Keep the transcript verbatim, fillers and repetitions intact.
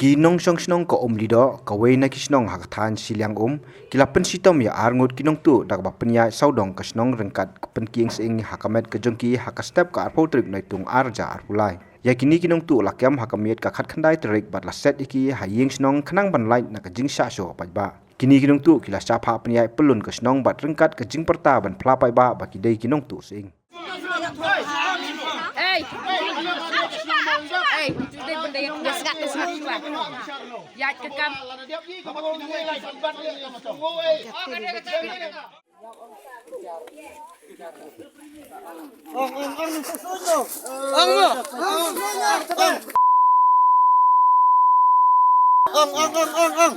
Ki nongshong shnong ka Umlidoh, kawei na ki shnong ha ka thaiñ Shiliang Um, ki la pynshitom ïa ar ngut ki nongtuh da kaba pynïaid sawdong ka shnong ryngkat pynkieng sying ha ka met ka jong ki ha ka step ka arphew tarik Naitung ar hajar arphew lai. Ïa kine ki nongtuh la kem ha ka miet ka khatkhyndai tarik bad la set ïa ki ha ïing shnong khnang ban lait na ka jingshah shoh paidbah. Kine ki nongtuh ki la shah phah pynïaid pyllun ka shnong bad ryngkat ka jingpyrta ban phla paidbah ba ki dei ki nongtuh sying. Ei! Ei, tu dei bynta ïa ka skat ka skat ba. Ïa ka kam. Ong, ong, ong, ong, ong.